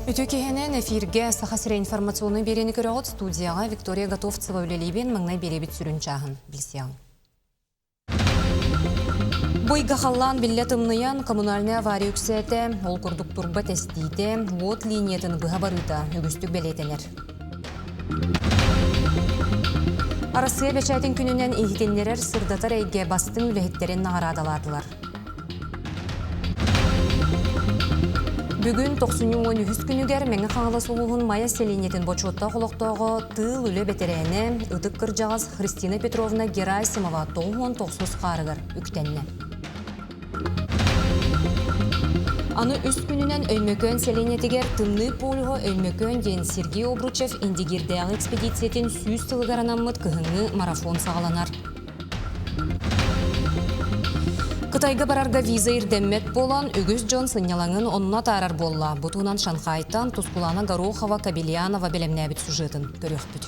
Үтүө киһинэн эфиргэ Саха сирэ информационнай биэриини көрөҕүт. Студияҕа Виктория Готовцева үлэлиибин. Маҥнай биэрэбит сүрүн чааһын билсиэҕиҥ. Бу ыйга халлаан биллэ тымныйан, коммунальнай авария үксээтэ, ол курдук турба тэстиитэ, уот линиятын быһа барыыта үгүстүк бэлиэтэнэр. Арассыыйа бэчээтин күнүнэн иһитиннэрэр сырдатар эйгэ бастыҥ үлэһиттэрин наҕараадалаатылар. Бүгүн тохсунньу 13 күнүгэр Мэҥэ Хаҥалас улууһун Майа сэлиэнньэтин бочуоттаах олохтооҕо тыыл үлэ бэтэрээнэ, ытык кырдьаҕас Христина Петровна Герасимова 99 хаарыгар үктэннэ. Аны үс күнүнэн Өймөкөөн сэлиэнньэтигэр Тымныы полюһа Өймөкөөн диэн Сергей Обручев Индигирдээҕи экспедициятин 100 сылыгар анаммыт кыһыҥҥы марафон саҕаланар. Кытайга барарга виза ирдэммэт буолан, үгүс дьон сынньалаҥын онно атаарар буолла. Бу туһунан Шанхайтан Тускулана Горохова Кабельянова бэлэмнээбит сюжетын көрүөхпүт.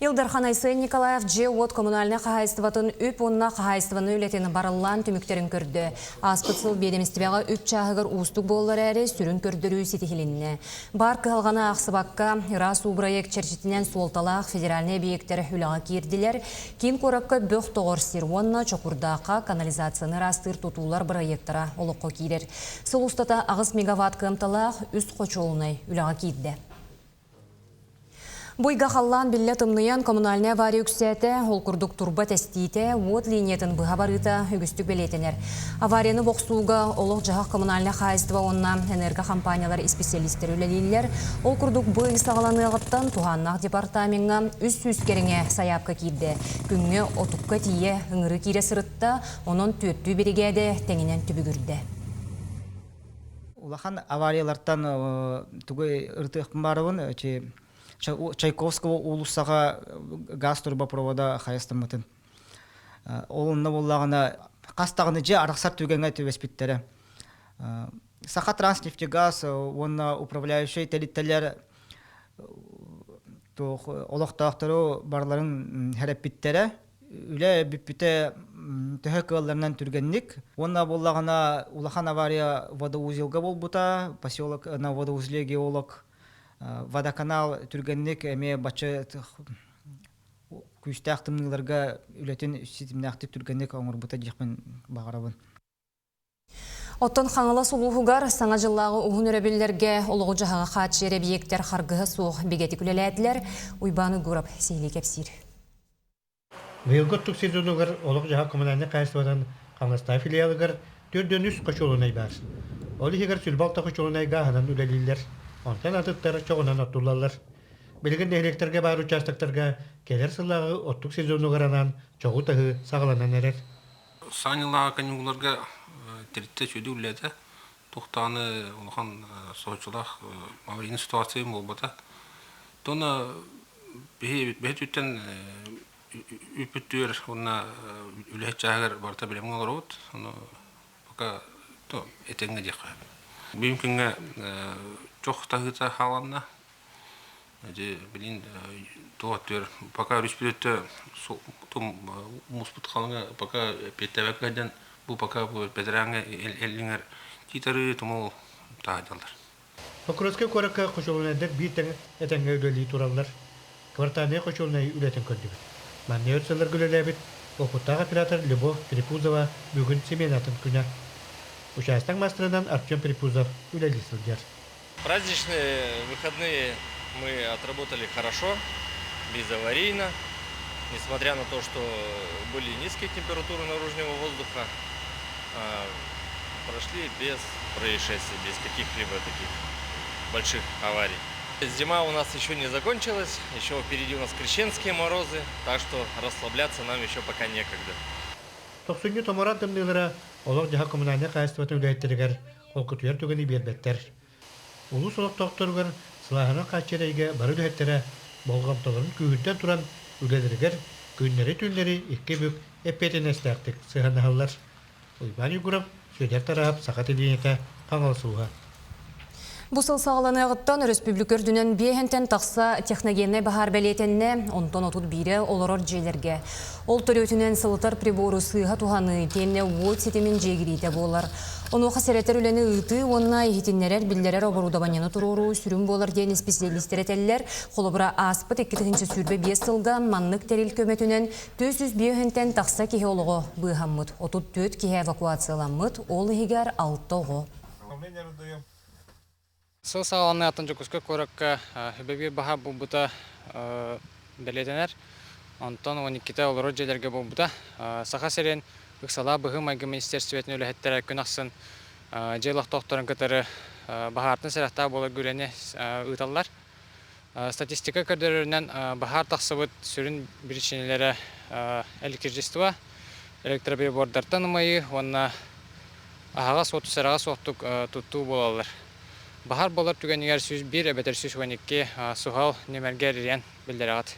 Ил Дархан Айсен Николаев дьиэ-уот коммунальнай хаһаайыстыбатын үп уонна хаһаайыстыбаны үлэтин барыллаан түмүктэрин көрдө. Ааспыт сыл биэдэмистибэҕэ үп чааһыгар уустук буоллар эрээри, сүрүн көрдөрүү ситиһилиннэ. Баар кыһалҕаны аахсыбакка, ыраас уу бырайыак чэрчитинэн суолталаах федеральнай эбийиэктэр үлэҕэ киирдилэр. Киин куоракка бөх тоҕор сир уонна Чокурдаахха канализацияны ыраастыыр тутуулар бырайыактара олоххо киирэр. Сыл устата 8 мегаватт кыамталаах үс хочуолунай үлэҕэ киирдэ. Бу ыйга халлаан биллэ тымныйан коммунальнай авария үксээтэ, ол курдук турба тэстиитэ, уот линиятын быһа барыыта үгүстүк бэлиэтэнэр. Аварияны бохсууга олох-дьаһах коммунальнай хаһаайыстыба уонна энергохампаниялар исписэлиистэрэ үлэлииллэр. Ол курдук бу ый саҕаланыаҕыттан туһааннаах департамеҥҥа 300 кэриҥэ сайаапка киирдэ. Күҥҥэ отукка тиийэ ыҥырыы киирэ сырытта, онон түөртүү биригээдэ тэҥинэн түбүгүрдэ. Улахан авариялартан тугу ырытыахпын баарыбын Чайковского уулуссаҕа газ трубопровода хайастаммытын. Ол онно буоллаҕына хас даҕаны дьиэ арахсар түгэҥҥэ түбэспиттэрэ. Саха Транснефтегаз уонна управляющай тэрилтэлэр туох олохтоохтору барыларын хэрэппиттэрэ. Үлэ бүппүтэ төһө кыалларынан түргэнник. Уонна буоллаҕына улахан авария водоузелга буолбута, поселок на водоузле геолог водоканал түргэнник эмиэ бачча күүстээх тымныыларга үлэтин ситимнээхтик түргэнник оҥорбута диэхпин баҕарабын. Оттон Хаҥалас улууһугар Саҥа дьыллааҕы уһун өрөбүллэргэ олоҕу-дьаһаҕы хааччыйар эбийиэктэр харгыһа суох бигэтик үлэлээтилэр. Уйбаан Угуров сиһилии кэпсиир. Быйылгы оттук сезонугар олох-дьаһах коммунальнай хаһаайыстыбатын Хаҥаластааҕы филиалыгар 43 хочуолунай баар. Ол иһигэр 26 хочуолунай гааһынан үлэлииллэр, онтон атыттар чоҕунан оттуллаллар. Билигин нэһилиэктэргэ баар учаастактарга кэлэр сыллааҕы оттук сезонугар анаан чоҕу таһыы саҕаланан эрэр. Саанньалааҕы каникулларга тэрилтэ үчүгэйдик үлэлээтэ. Туох даҕаны улахан соһуччулаах аварийнай ситуация буолбата. Тона биһи өттүттэн үппүттүгэр уонна үлэһит чааһыгар барыта бэлэмҥэ олоробут. Ону пока этэҥҥэ диэххэ сөп. Бүгүн күҥҥэ чох таһыыта хааланна. Дьэ, билин туох өттүгэр пока өрүспүт өттө муспут халыҥа пока эппиэттээбэккэ сылдьан бу пока бу бэдэрээҥҥэ эллиҥэр тиит тумул таһдьаллар. Покровскай куоракка хочуолунайдар биир тэҥ этэҥҥэ үлэлии тураллар. Квартальнай хочуолунай үлэтин көрдүбүт. Манна өр сылларга үлэлээбит уопуттаах оператор Любовь Перепузова бүгүн сменатын күнэ. Учаастак маастарынан Артем Перепузов үлэлии сылдьар. Праздничные выходные мы отработали хорошо, безаварийно. Несмотря на то, что были низкие температуры наружного воздуха, прошли без происшествий, без каких-либо таких больших аварий. Зима у нас еще не закончилась, еще впереди у нас крещенские морозы, так что расслабляться нам еще пока некогда. Тохсунньу томороон тымныылара олох-дьаһах коммунальнай хаһаайыстыбатын үлэһиттэригэр холкутуйар түгэни биэрбэттэр. Улуус олохтоохторугар сылааһынан хааччыйар эйгэ бары үлэһиттэрэ болҕомтолорун күүһүрдэн туран үлэлэригэр күннэри-түүннэри икки бүк эппиэтинэстээхтик сыһыаннаһаллар. Уйбаан Егоров, Сүөдэр Тараһап, Саха телевидениетэ, Хаҥалас улууһа. Бу сыл саҕаланыаҕыттан өрөспүүбүлүкэ үрдүнэн биэһэнтэн тахса техногеннай баһаар бэлиэтэннэ, онтон 31-э олорор дьиэлэргэ. Ол төрүөтүнэн сылытар прибору сыыһа туһаныы итиэннэ уот ситимин дьиэгириитэ буолар. Онуоха сэрэтэр үлэни ыытыы уонна иһитиннэрэр-биллэрэр оборудованиены туруоруу сүрүн буолар диэн исписэлиистэр этэллэр. Холобура, ааспыт 2025 сылга маннык тэрил көмөтүнэн 405 тахса киһи олоҕо быыһаммыт, 34 киһи эвакуацияламмыт, ол иһигэр 6 оҕо. Сыл саҕаланыаҕыттан Дьокуускай куоракка үбэ баһаар буолбута бэлиэтэнэр. Онтон 12-тэ олорор дьиэлэргэ буолбута. Саха сирин ыксалаах быһыы-майгы министиэристибэтин үлэһиттэрэ күн ахсын дьиэ олохтоохторун кытары баһаартан сэрэхтээх буоларга үлэни ыыталлар. Статистика көрдөрөрүнэн баһаар тахсыбыт сүрүн биричиинэлэрэ электричество, электроприбордартан умайыы уонна аһаҕас уоту сэрэҕэ суохтук туттуу буолаллар. Баһаар буолар түгэнигэр 101 эбэтэр 112 суһал нүөмэргэ эрийэн биллэрэҕит.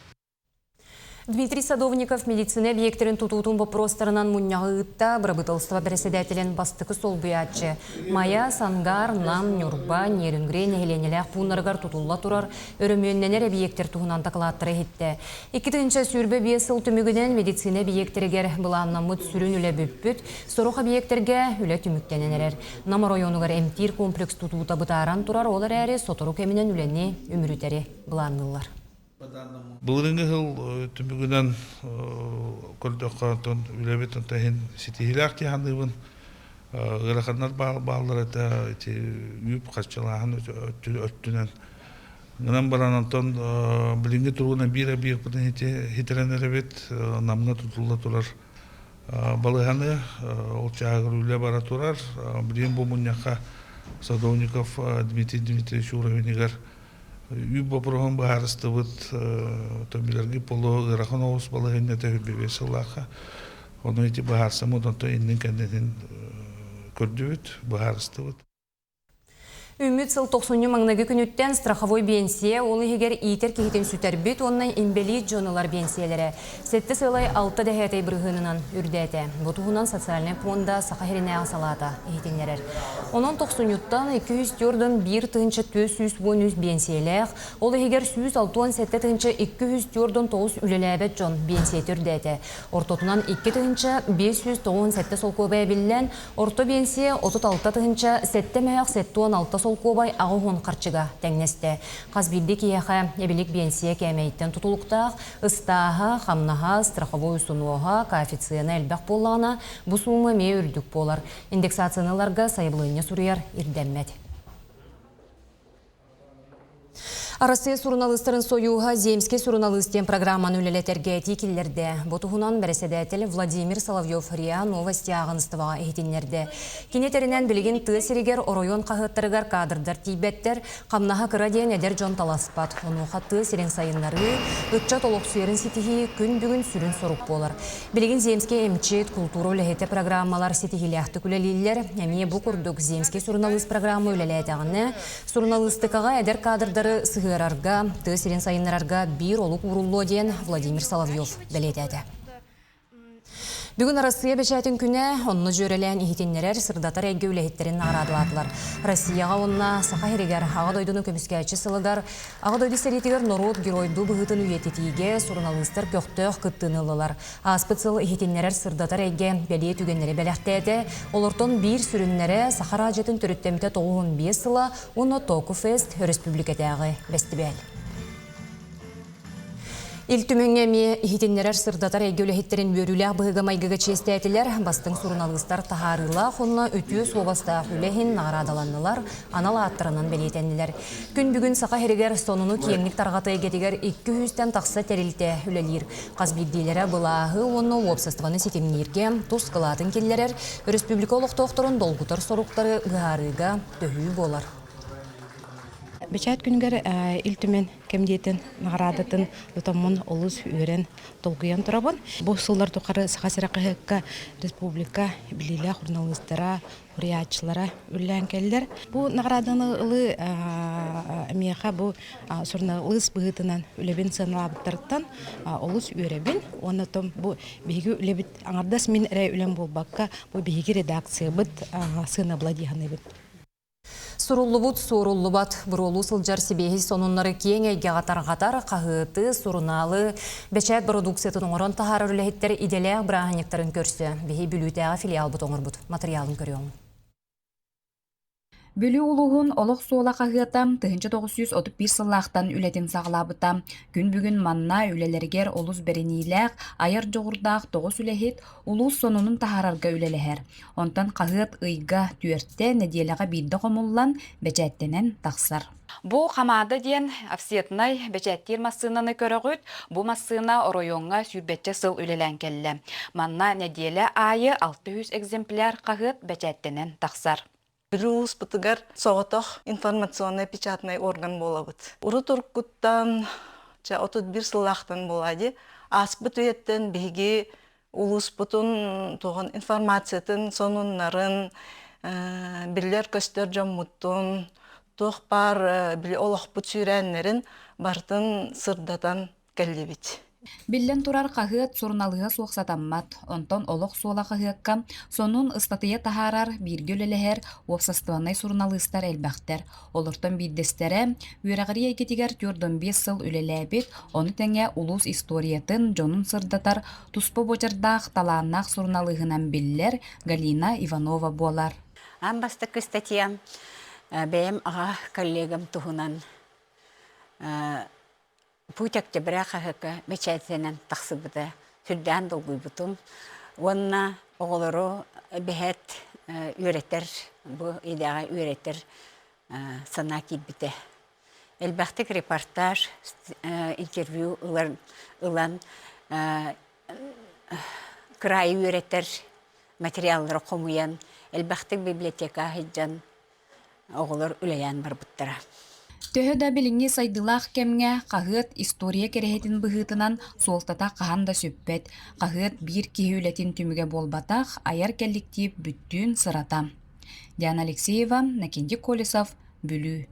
Дмитрий Садовников медицина объектарын тутуутун боппуруостарынан мунньаҕы ыытта, бырабыыталыстыба бэрэссэдээтэлин бастакы солбуйааччы Майа, Сангар, Нам, Ньурба, Нерюнгри нэһилиэнньэлээх пууннарыгар тутулла турар өрөмүөннэнэр эбийиэктэр туһунан дакылааттары иһиттэ. 2025 сыл түмүгүнэн медицина эбийиэктэригэр былааннаммыт сүрүн үлэ бүппүт, сорох эбийиэктэргэ үлэ түмүктэнэн эрэр. Нам оройуонугар эмтиир комплекс тутуута бытааран турар, ол эрээри сотору кэминэн үлэни үмүрүтэри былаанныыллар. Былырыыҥҥы сыл түмүгүнэн көрдөххө, онтон үлэбит онтон иһин ситиһиилээх дии саныыбын. Ыараханнар бааллар этэ, ити үүп харчылааһын өттүнэн. Гынан баран онтон билиҥҥи туругунан биир объекпытын хитэрэн эрэбит, Намҥа тутулла турар балыыһаны, ол чааһыгар үлэ бара турар. Билигин бу мунньахха Садовников Дмитрий Дмитриевич уровенигар Үүт боппуруоһун быһаарыстыбыт, билэрги полу ыарахан оҕус балаһыанньата үрбэбиэс сыллаахха. Ону ити быһаарсаммыт, онтон иннин-кэннитин көрдүбүт, быһаарыстыбыт. Үмүт сыл тохсунньу маҥнайгы күнүттэн страховой биэнсийэ, ол иһигэр иитэр киһитин сүтэрбит уонна инбэлиит дьон ылар биэнсийэлэрэ сэттэ сыалай алта дэһээтэй бырыһыанынан үрдээтэ. Бу туһунан социальнай пуонда Саха сиринээҕи салаата иһитиннэрэр. Онон тохсунньуттан 204 1413 биэнсийэлээх, ол иһигэр 167 249 үлэлээбэт дьон биэнсийэтэ үрдээтэ. Ортотунан 2597 солкуобай эбиллэн, орто биэнсийэ 36 7 76 солкуобай 80 харчыга тэҥнэстэ. Хас биирдии киһиэхэ эбилик биэнсийэ кээмэйиттэн тутулуктаах, ыстааһа, хамнаһа, страховой усунуоһа, коэффициена элбэх буоллаҕына, бу суума эмиэ үрдүк буолар. Индексацияны ыларга сайабылыанньа суруйар ирдэммэт. Арассыыйа суруналыыстарын сойууһа «Земский суруналыыс» диэн программаны үлэлэтэргэ этии киллэрдэ. Бу туһунан бэрэссэдээтэл Владимир Соловьев РИА Новости ааҕыныстыбаҕа иһитиннэрдэ. Кини этэринэн, билигин тыа сиригэр оройуон хаһыаттарыгар кадрдар тиийбэттэр, хамнаһа кыра диэн эдэр дьон таласпат. Онуоха тыа сирин сайыннарыы, ыччат олохсуйарын ситиһии күн бүгүн сүрүн сорук буолар. Билигин Земскэй эмчит, култуура үлэһитэ программалар ситиһиилээхтик үлэлииллэр. Эмиэ бу курдук Земскэй суруналыыс программа үлэлээтэҕинэ, суруналыыстыкаҕа эдэр кадрдары сыһыарарга, тыа сирин сайыннарарга биир олук ууруллуо диэн Владимир Соловьев бэлиэтээтэ. Бүгүн Арассыыйа бэчээтин күнэ, онно дьүөрэлээн иһитиннэрэр, сырдатар эйгэ үлэһиттэрин наҕараадалаатылар. Россияҕа уонна Саха сиригэр Аҕа дойдуну көмүскээччи сылыгар Аҕа дойду сэриитигэр норуот геройдуу быһыытын үйэтитиигэ суруналыыстар көхтөөх кыттыыны ыллылар. Ааспыт сыл иһитиннэрэр-сырдатар эйгэ бэлиэ түгэннэри бэлэхтээтэ. Олортон биир сүрүннэрэ Саха араадьыйатын төрүттэммитэ 95 сыла уонна Току Фест өрөспүүбүлүкэтээҕи бэстибээл. Ил Түмэҥҥэ эмиэ иһитиннэрэр-сырдатар эйгэ үлэһиттэрин үөрүүлээх быһыыга-майгыга чиэстээтилэр, бастыҥ суруналыыстар таһаарыылаах уонна үтүө суобастаах үлэ иһин наҕараадаланнылар, анал ааттарынан бэлиэтэннилэр. Күн бүгүн Саха сиригэр сонуну киэҥник тарҕатыы эйгэтигэр 200-тэн тахса тэрилтэ үлэлиир. Хас биирдиилэрэ былааһы уонна уопсастыбаны ситимнииргэ тус кылаатын киллэрэр, өрөспүүбүлүкэ олохтоохторун долгутар соруктары быһаарыыга төһүү буолар. Бэчээт күнүгэр Ил Түмэн кэмдиэтин наҕараадатын тутаммын олус үөрэн, долгуйан турабын. Бу сыллар тухары Саха сирэ хаһыакка республика билиилээх суруналыыстара, суруйааччылара үлэлээн кэллэр. Бу наҕарааданы ылыы миэхэ бу суруналыыс быһыытынан үлэбин сыаналаабыттарыттан олус үөрэбин. Уонна бу биһиги үлэбит аҥардас мин эрэ үлэм буолбакка, бу биһиги редакциябыт сыанабыла дии саныыбын. Суруллубут, суоруллубат, буруолуу сылдьар сибиэһэй сонуннары киэҥ эйгэҕэ тарҕатар, хаһыаты, сурунаалы, бэчээт бородууксуйатын оҥорон таһаарар үлэһиттэр идэлээх бырааһынньыктарын көрсө, биһи Бүлүүтээҕи филиалбыт оҥорбут матырыйаалын көрүөҕүҥ. Бүлүү улууһун Олох суола хаһыата 1931 сыллаахтан үлэтин саҕалаабыта. Күн бүгүн манна үлэлэригэр олус бэриниилээх, айар дьоҕурдаах тоҕус үлэһит улуус сонунун таһаарарга үлэлэһэр. Онтон хаһыат ыйга түөртэ, нэдиэлэҕэ биирдэ хомуллан, бэчээттэнэн тахсар. Бу хамаада диэн офсетнай бэчээттиир массыынаны көрөҕүт. Бу массыына оройуоҥҥа сүүрбэччэ сыл үлэлээн кэллэ. Манна нэдиэлэ аайы 600 экземпляр хаһыат бэчээттэнэн тахсар. Бүлүү улууспутугар соҕотох информационнай печатнай орган буолабыт. Урут уруккуттан, чэ, 31 сыллаахтан буолаа дии, ааспыт үйэттэн биһиги улууспутун туоҕун информациятын, сонуннарын, биллэр-көстөр дьоммутун, туох баар били олохпут сүүрээннэрин барытын сырдатан кэллибит. Биллэн турар, хаһыат суруналыыһа суох сатаммат. Онтон Олох суола хаһыакка сонун ыстатыйа таһаарар, бииргэ үлэлэһэр уопсастыбаннай суруналыыстар элбэхтэр. Олортон биирдэстэрэ үөрэҕирии эйгэтигэр 45 сыл үлэлээбит, ону тэҥэ улуус историятын, дьонун сырдатар туспа буочардаах, талааннаах суруналыыһынан биллэр Галина Иванова буолар. Аан бастакы статьям бэйэм аҕа коллегам туһунан Путь октября хаһыакка бэчээттэнэн тахсыбыта. Сүрдээн долгуйбутум. Уонна оҕолору бэһээт үөрэтэр, бу идэҕэ үөрэтэр санаа киирбитэ. Элбэхтик репортаж, интервью ылан, ылан кыраайы үөрэтэр материаллары хомуйан, элбэхтик библиотека сылдьан оҕолор үлэлээн барбыттара. Төһө да билиҥҥи сайдыылаах кэмҥэ хаһыат история кэрэһитин быһыытынан суолтата хаһан да сүппэт. Хаһыат биир киһи үлэтин түмүгэ буолбатах, айар кэлликтиип бүттүүн сырата. Диана Алексеева, Накинди Колесов, Бүлүү.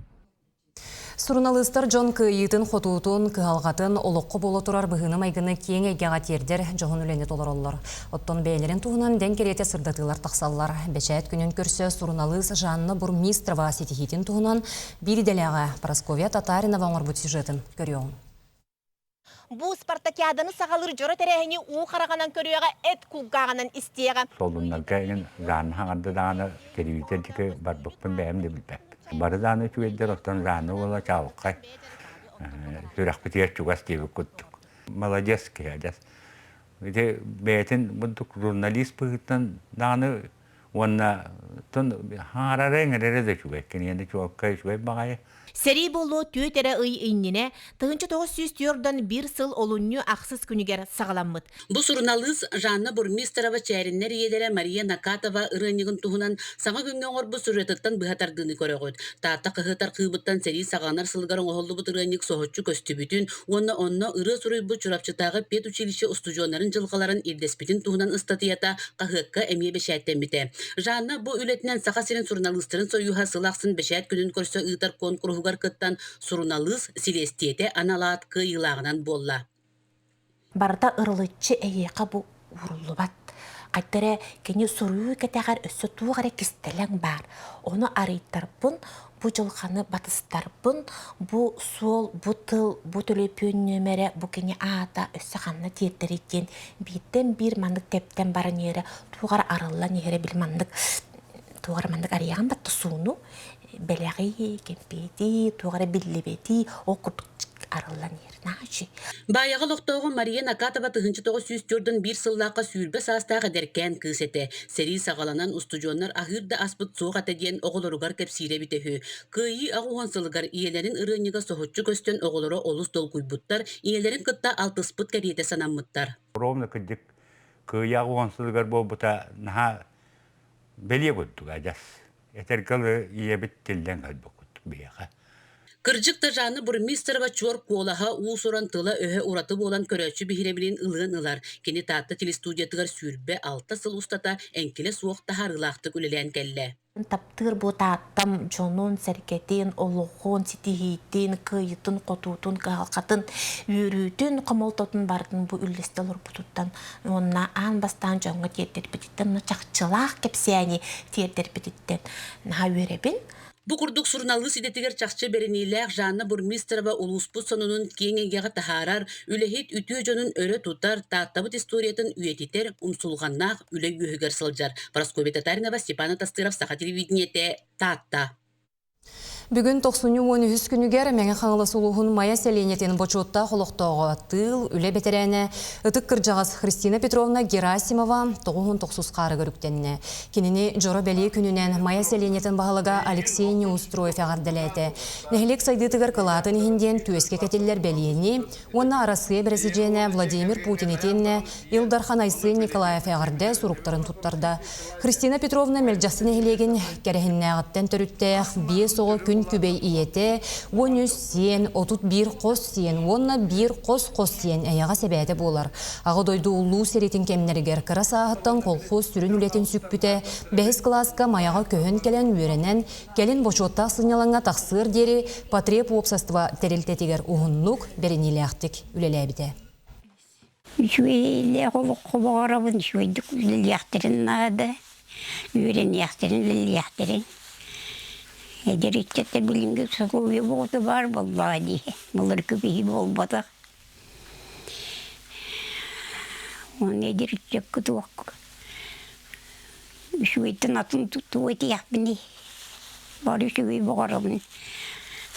Суруналыыстар дьон кыайыытын-хотуутун, кыһалҕатын, олоххо буола турар быһыыны-майгыны киэҥ эйгэҕэ тиэрдэр дьоһун үлэни толороллор. Оттон бэйэлэрин туһунан дэҥ кэриэтэ сырдатыылар тахсаллар. Бэчээт күнүн көрсө суруналыыс Жанна Бурмистрова ситиһиитин туһунан биир идэлээҕэ Парасковья Татаринова оҥорбут сюжетын көрүөҕүҥ. Бу спартакиаданы саҕалыыр дьоро тэрээһини уу хараҕынан көрүөҕэ, эт кулгааҕынан истиэҕэ. Солуннарга игин Жанна хаҥарда даҕаны телевизор диэки барбыппын бэйэм да билбэппин. Бары даҕаны үчүгэйдэр, оттон Жанна уола чаҕылхай. Сүрэхпитигэр чугас диэбит курдук. Молодец киһи адьас. Ити бэйэтин бурдук журналист быһыытынан даҕаны уонна хаҥарара иҥэрэрэ да үчүгэй. Кинигэни чуолкай үчүгэй баҕайы. Сэрии буолуо түөрт эрэ ый иннинэ 1941 сыл олунньу ахсыс күнүгэр саҕаламмыт. Бу суруналыыс Жанна Бурмистрова Чээриннэр ийэлэрэ Мария Накатова ырыанньыгын туһунан саҥа күҥҥэ оҥорбут сюжетыттан быһа тардыыны көрөҕүт. Таатта хаһыат архыыбыттан сэрии саҕаланар сылыгар оҥоһуллубут ырыанньык соһуччу көстүбүтүн уонна онно ырыа суруйбут Чурапчытааҕы педучилище устудьуоннарын дьылҕаларын ирдэспитин туһунан ыстатыйата хаһыакка эмиэ бэчээттэммитэ. Жанна бу үлэтинэн Саха сирин суруналыыстарын сойууһа сыл ахсын бэчээт күнүн көрсө ыытар куонкуруһугар кыттан суруналыыс силиэстийэтэ анал аат кыайыылааҕынан буолла. Барыта ырылыччы эйиэхэ бу ууруллубат. Хайта эрэ кини суруйуу кэтэҕэр өссө туох эрэ кистэлэҥ баар. Ону арыйтарбын, бу дьылҕаны батыстарбын, бу суол, бу тыл, бу төлөпүөн нүөмэрэ, бу кини аата өссө ханна тиэрдэрий диэн бииртэн биир маннык тэптэн баран иһэрэ, туох эрэ арыллан иһэрэ били маннык туох эрэ маннык арыйаҕын батта сууну бэлэҕи, кэмпиэти, туох эрэ биллибэти ол курдук арыллан иһэр. Наачи. Баайаҕа олохтооҕо Мария Накатова 1941 сыллаахха 20 саастаах эдэркээн кыыс этэ. Сэрии саҕаланан устудьуоннар аһыыр да аспыт суох этэ диэн оҕолоругар кэпсиирэ эбитэ үһү. Кыайыы аҕыс сылыгар ийэлэрин ырыанньыга соһуччу көстөн оҕолоро олус долгуйбуттар, ийэлэрин кытта алтыспыт кэриэтэ санаммыттар. Ровно кырдьык кыайыы аҕыс сылыгар буолбута наһаа бэлиэ курдук адьас. Этэргэ дылы ийэбит тиллэн кэлбит биһиэхэ. Кырдьык да Жанна Бурмистрова чуор куолаһа уус-уран тыла-өһө ураты буолан көрөөччү биһирэбилин ылыан ылар. Кини Таатта телестудиятыгар 26 сыл устата эҥкилэ суох таһаарыылаахтык үлэлээн кэллэ. Таптыыр бу Тааттам дьонун-сэргэтин, олоҕун, ситиһиитин, кыайыытын-хотуутун, кыһалҕатын, үөрүүтүн, хомолтотун барытын бу үллэстэ олорбутуттан уонна аан бастаан дьоҥҥо тиэрдэрбититтэн, чахчылаах кэпсээни тиэрдэрбититтэн наһаа үөрэбин. Бу курдук суруналыыс идэтигэр чахчы бэриниилээх Жанна Бурмистрова улууспут сонунун киэҥ эйгэҕэ таһаарар, үлэһит үтүө дьонун өрө тутар, Тааттабыт историятын үйэтитэр умсулҕаннаах үлэ үөһүгэр сылдьар. Прасковья Татаринова, Степан Атастыров, Саха телевидениетэ, Таатта. Бүгүн тохсунньу 13 күнүгэр Мэҥэ Хаҥалас улууһун Майа сэлиэнньэтин бочуоттаах олохтооҕо тыыл, үлэ бэтэрээнэ, ытык кырдьаҕас Христина Петровна Герасимова 99 хаарыгар үктэннэ. Кинини дьоро бэлиэ күнүнэн Майа сэлиэнньэтин баһылыга Алексей Неустроев эҕэрдэлээтэ. Нэһилиэк сайдыытыгар кылаатын иһин диэн түөскэ кэтиллэр бэлиэни уонна Арассыыйа бэрэсидьиэнэ Владимир Путин итиэннэ Ил Дархан Айсен Николаев эҕэрдэ суруктарын туттарда. Христина Петровна Мэлдьэхси нэһилиэгин Кэрэһиннээҕиттэн төрүттээх биэс оҕо күн күбэй ийэтэ, 13 сиэн, 31 хос сиэн уонна биир хос-хос сиэн эйэҕэс эбээтэ буолар. Аҕа дойду улуу сэриитин кэмнэригэр кыра сааһыттан колхоз сүрүн үлэтин сүкпүтэ, бэһис кылааска Майаҕа көһөн кэлэн үөрэнэн, кэлин бочуоттаах сынньалаҥҥа тахсыар диэри потреб уопсастыба тэрилтэтигэр уһуннук, бэриниилээхтик үлэлээбитэ. Үчүгэйлээх олоххо баҕарабын, үчүгэйдик үлэлиэхтэрин наада, үөрэниэхтэрин, үлэлиэхтэрин. Эдэр ыччаттар билиҥҥи усулуобуйа буолта баар буоллаҕа дии, былыргы киһи буолбатах. Уонна эдэр ыччакка туох үчүгэйтэн атын тугу этиэхпиний, бары үчүгэй баҕарабын,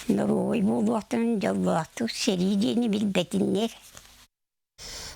доруобай буолуохтарын, дьоллоохтук сэрии диэни билбэтиннэр.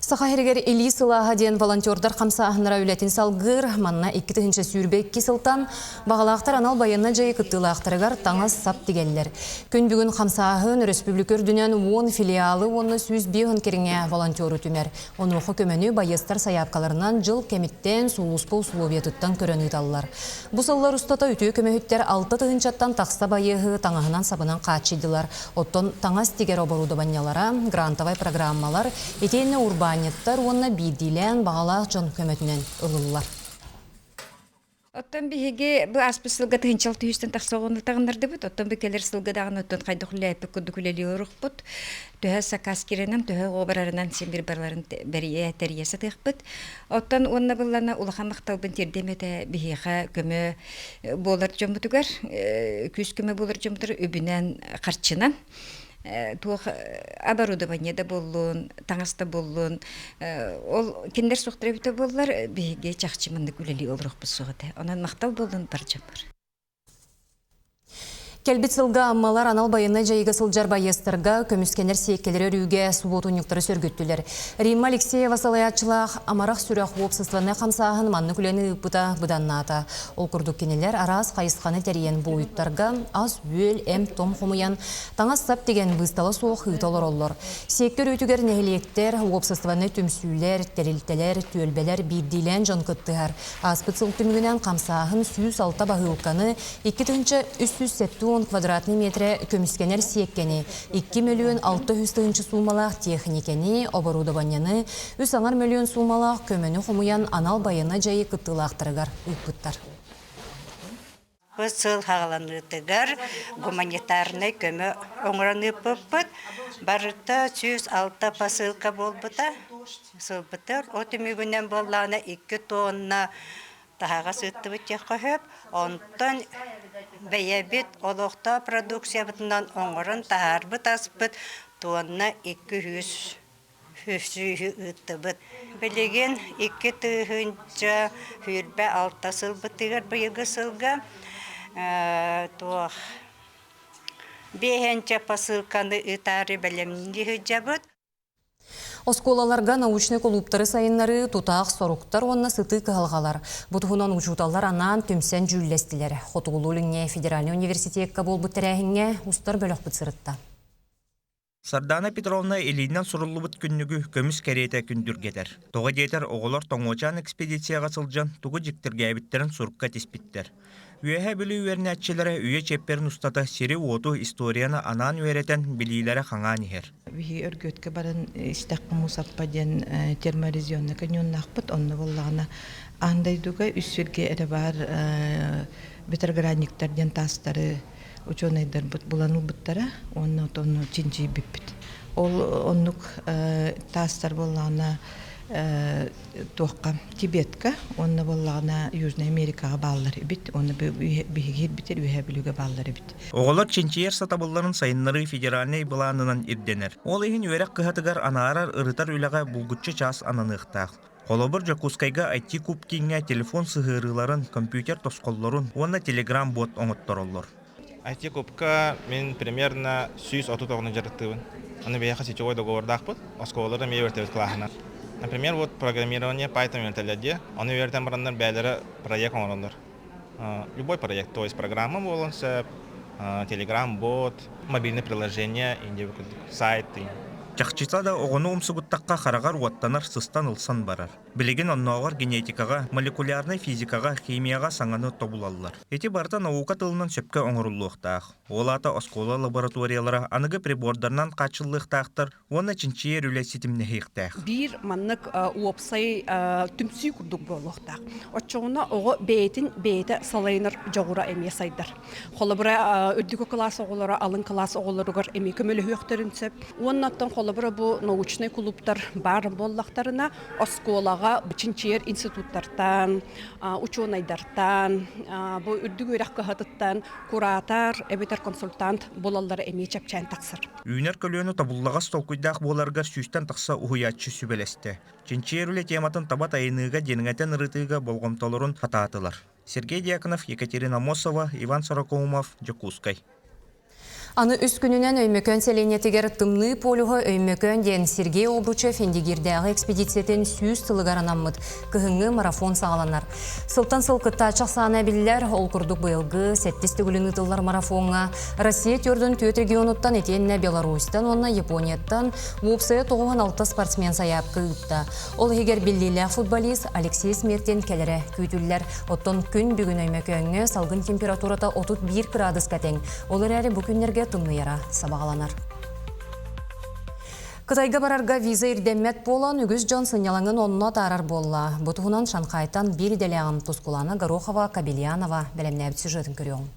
Саха сиригэр Илии сылааһа диэн волонтердар хамсааһыннара үлэтин салгыыр. Манна 2022 сылтан баҕалаахтар анал байыаннай дьайыы кыттыылаахтарыгар таҥас-сап тигэллэр. Күн бүгүн хамсааһын өрөспүүбүлүкэ үрдүнэн 10 филиалы уонна 105 кэриҥэ волонтеру түмэр. Онуоха көмөнү байыастар сайаапкаларынан дьыл кэмиттэн сулууспа усулуобуйатыттан көрөн ыыталлар. Бу сыллар устата үтүө көмөһүттэр 6 тыһыынчаттан тахса байыаһы таҥаһынан-сабынан хааччыйдылар. Оттон таҥас тигэр оборудованиелара, грантовай программалар, итиэннэ урбаанньыттар уонна биирдиилээн баҕалаах дьон көмөтүнэн ылыллар. Оттон биһиги бу ааспыт сылга тыһыынчал түһүстэн тахса оҕону таҕыннардыбыт. Оттон бу кэлэр сылга даҕаны оттон хайдах үлэлээппит курдук үлэлии олорукпут. Төһө сакаас киирэнэн, төһө оҕо барарынан син бир барыларын бэрийэ тэрийэ сатыахпыт. Оттон уонна быллана улахан махталбын тиэрдиэм этэ биһиэхэ көмө буолар дьоммутугар, күүс-көмө буолар дьоммутугар үбүнэн, харчынан туох оборудование да буоллун, таҥас да буоллун, ол кинилэр суохтара эбитэ буоллар, биһиги чахчы маннык үлэлии олоруохпут суох этэ. Онон махтал буоллун бар дьоммор. Кэлбит сылга Аммалар анал байыаннай дьайыыга сылдьар байыастарга көмүскэнэр сиэккэлэри өрүүгэ субуотунньуктары сөргүттүлэр. Римма Алексеева салайааччылаах Амарах сүрэх уопсастыбаннай хамсааһын маннык үлэни ыыппыта быданнаата. Ол курдук кинилэр араас хайысханы тэрийэн буойуттарга ас-үөл, эм-том хомуйан, таҥас-сап тигэн быыстала суох ыыта олороллор. Сиэккэ өрүүтүгэр нэһилиэктэр, уопсастыбаннай түмсүүлэр, тэрилтэлэр, түөлбэлэр биирдиилээн дьон кыттыһар. Ааспыт сыл түмүгүнэн хамсааһын 106 баһыылканы, 2370 квадратный метрэ көмүскэнэр сиэккэни, 2 мөлүйүөн 600 тыһыынча суумалаах тиэхиньикэни, оборудованиены, үс аҥар мөлүйүөн суумалаах көмөнү хомуйан анал байыаннай дьайыы кыттыылаахтарыгар ыыппыттар. Сыл хаҕаланыытыгар гуманитарнай көмө оҥорон ыыппыппыт. Барыта 106 посылка буолбута. Сылбытыр. Ол түмүгүнэн буоллаҕына 2 тонна таһаҕас ыыттыбыт диэххэ сөп. Онтон бэйэбит олохтоох продукциябытынан оҥорон таһаарбыт аспыт тонна 200 сүүһү ыыттыбыт. Билигин 2026 сылбытыгар быйылгы сылга туох биэһэнчэ посылканы ыытаары бэлэмнии сылдьабыт. Оскуолаларга научнай кулууптары сайыннарыы, тутаах соруктар уонна сытыы кыһалҕалар. Бу туһунан учууталлар анаан түмсэн дьүүллэстилэр. Хотугулуу-Илиҥҥэ федеральнай университекка буолбут тэрээһиҥҥэ устар бөлөхпүт сырытта. Сардаана Петровна илиинэн суруллубут күннүгү көмүс кэриэтэ күндүргэтэр. Тоҕо диэтэр оҕолор Тоҥуочаан экспедицияҕа сылдьан тугу дьиктиргээбиттэрин сурукка тиспиттэр. Үөһээ Бүлүү үөрэнээччилэрэ үйэ чиэппэрин устата сири-уоту, историяны анаан үөрэтэн, билиилэрэ хаҥаан иһэр. Биһиги Өргүөткэ баран истэххэ Муус Аппа диэн терморезионнай каньоннаахпыт. Онно буоллаҕына аан дойдуга үс сиргэ эрэ баар петроградниктар диэн таастары учуонайдарбыт булан ылбыттара уонна отону чинчийбиппит. Ол оннук таастар буоллаҕына Туохха Тибетка уонна буоллаҕына Южная Америкаҕа бааллар эбит уонна биһиги битэр Үөһээ Бүлүүгэ бааллар эбит. Оҕолор чинчийэр сатабылларын сайыннарыы федеральнай былаанынан ирдэнэр. Ол иһин үөрэх кыһатыгар анаарар, ырытар үлэҕэ булгуччу чаас ананыахтаах. Холобур, Дьокуускайга IT-куб кииҥҥэ телефон сыһыарыыларын, компьютер тосхоллорун уонна телеграм-бот оҥоттороллор. IT-кубка мин примерно 130 оҕону дьарыктыыбын. Аны биһиэхэ сетевой договордаахпыт, оскуолалар эмиэ үөртэбит кылааһынан. Например, вот программирование Python үөрэтэллэр диye, ону үөрэтэн бараннар бэйэлэрэ проект оҥороллор. Любой проект, то есть программа буолуон сөп, Telegram-бот, мобильное приложение, сайт. Чахчыта да оҕону умсугуттахха хараҕар уоттанар, сыстан ылсан барар. Билигин оннооҕор генетикаҕа, молекулярнай физикаҕа, химияҕа саҥаны тобулаллар. Ити барыта наука тылынан сөпкө оҥоруллуохтаах. Ол аата оскуола лабораториялара аныгы прибордарынан хааччыллыахтаахтар уонна чинчийэр үлэ ситимнэһиэхтээх. Биир маннык уопсай түмсүү курдук буолуохтаах. Оччоҕуна оҕо бэйэтин бэйэтэ салайынар дьоҕура эмиэ сайдар. Холобура, үрдүкү кылаас оҕолоро алын кылаас оҕолоругар эмиэ көмөлөһүөхтэрин сөп. Уонна оттон холобура бу научнай клубтар баар буоллахтарына, оскуолаҕа чинчийэр институттартан, учуонайдартан, бу үрдүк үөрэх кыһатыттан куратор эбэтэр консультант буолаллара эмиэ чэпчээн тахсар. Үүнэр көлүөнэ тобуллаҕас толкуйдаах буоларыгар сүүстэн тахса уһуйааччы сүбэлэстэ. Чинчийэр үлэ тематын таба тайыныыга дириҥэтэн ырытыыга болҕомтолорун хатаатылар. Сергей Дьяконов, Екатерина Амосова, Иван Сорокоумов, Дьокуускай. Аны үс күнүнэн Өймөкөөн сэлиэнньэтигэр Тымныы полюһа Өймөкөөн диэн Сергей Обручев Индигирдээҕи экспедициятын 100 сылыгар анаммыт кыһыҥҥы марафон саҕаланар. Сылтан сыл кыттааччы ахсаана эбиллэр, ол курдук быйылгы сэттис төгүлүн ыытыллар марафоҥҥа Россия төрдүн түөрт регионуттан итиэннэ Беларусьтан уонна Японияттан уопсайа 96 спортсмен сайаапка ыытта. Ол иһигэр биллиилээх футболист Алексей Смертин кэлэрэ күүтүллэр. Оттон күн бүгүн Өймөкөөҥҥө салгын температурата 31 кыраадыска тэҥ. Ол эрээри бу күннэргэ тымныйара сабаҕаланар. Кытайга барарга виза ирдэммэт буолан, үгүс дьон сынньалаҥын онно атаарар буолла. Бу туһунан Шанхайтан биир идэлээҕим Тускулана Горохова-Кабельянова бэлэмнээбит сюжетын көрүөҕүҥ.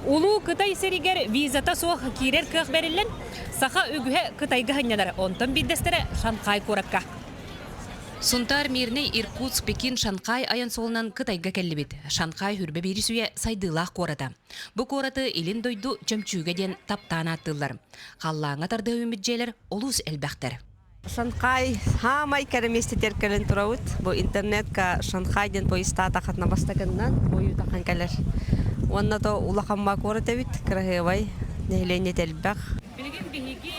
Улуу Кытай сиригэр визата суох киирэр кыах бэриллэн, саха үгүһэ Кытайга сынньанар, онтон биирдэстэрэ Шанхай куоракка. Сунтаар, Мирнэй, Иркутск, Пекин, Шанхай айан суолунан Кытайга кэллибит. Шанхай хүрбэ биирис үйэ сайдыылаах куората. Бу куораты Илин дойду чөмчүүгэ диэн таптаан ааттыыллар. Халлааҥҥа тардыһа үүммүт дьиэлэр олус элбэхтэр. Шанхай хаамай кэрэ миэстэтигэр кэлэн турабыт. Бу интернетка Шанхай диэн поездтаатаххытына бастакыннан ойуутахан кэлэр. Уонна то улахан куорат эбит, кыраһыабай, нэһилиэнньэтэ элбэх. Билигин биһиги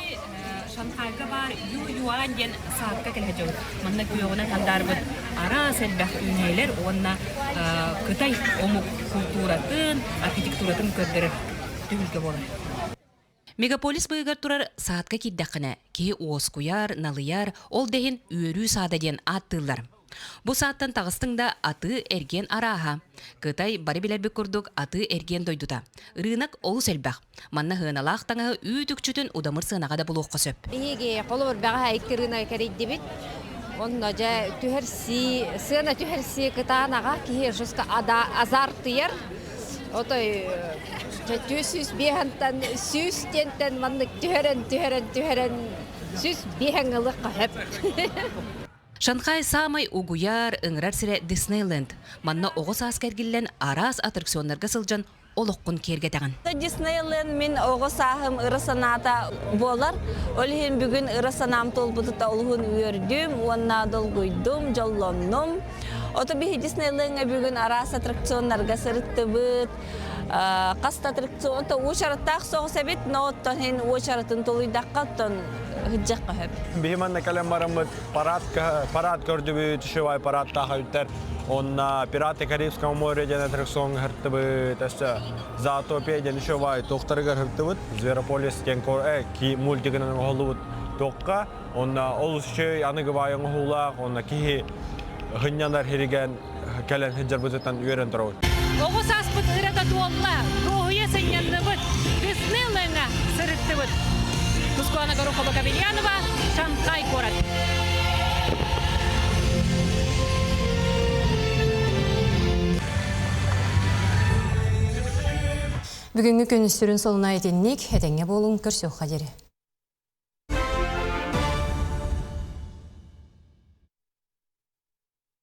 Шанхайга баар Ю Юань диэн саадка кэлэ сылдьабыт. Манна күөҕүнэн хандаарбыт араас элбэх үүнээйилэр уонна Кытай омук култууратын, архитектуратын көрдөрөр түһүлгэ буолар. Мегаполис быыһыгар турар саадка киирдэххинэ, киһи уоскуйар, налыйар, ол да иһин үөрүү саада диэн ааттыыллар. Бу саадтан таҕыстыҥ да атыы-эргиэн арааһа. Кытай бары билэрбит курдук атыы-эргиэн дойдута. Ырыынак олус элбэх. Манна сыаналаах таҥаһы үүт-үкчүтүн удамыр сыанаҕа да булуохха сөп. Биһиги холобур бэҕэһээ икки ырыынагы кэрийдибит. Онно дьэ түһэрсии, сыана түһэрсии кытаанаҕа киһи жестко азартыйар. Отой 405-тан 100 диэнтэн маннык түһэрэн түһэрэн түһэрэн 105 ылыахха сөп. Шанхай саамай угуйар, ыҥырар сирэ Диснейленд. Манна оҕо сааска эргиллэн араас аттракционнарга сылдьан олоххун киэргэтэҕин. Диснейленд мин оҕо сааһым ыра санаата буолар. Ол иһин бүгүн ыра санаам туолбутута олуһун үөрдүм уонна долгуйдум, дьоллоннум. Ото биһи Диснейлендҥэ бүгүн араас аттракционнарга сырыттыбыт. Хас да аттракцион то уочараттаах соҕус эбит, но оттон иһин уочаратын толуйдахха оттон сылдьыахха сөп. Биһи манна кэлэн бараммыт парад парад көрдүбүт, шивай парадтаах эбиттэр. Онно Пираты Карибского моря диэн аттракциоҥҥа сырыттыбыт, өссө Зоотопия диэн шивай туохтарыгар сырыттыбыт, Зверополис диэн мультигынан оҥоһуллубут туохха. Онно олус үчүгэй аныгы баай оҥоһуулаах, онно киһи һынньанар һиригэн кэлэн сылдьарбытыттан үөрэн турабыт. Оҕо сааспыт ырата туолла, дуоһуйа сынньанныбыт, Диснейлендҥа сырыттыбыт. Тускуана Горохова-Кабельянова, Шанхай куорат. Бүгүҥҥү күн сүрүн солуна итинник, этэҥҥэ буолуҥ, көрсүөххэ диэри.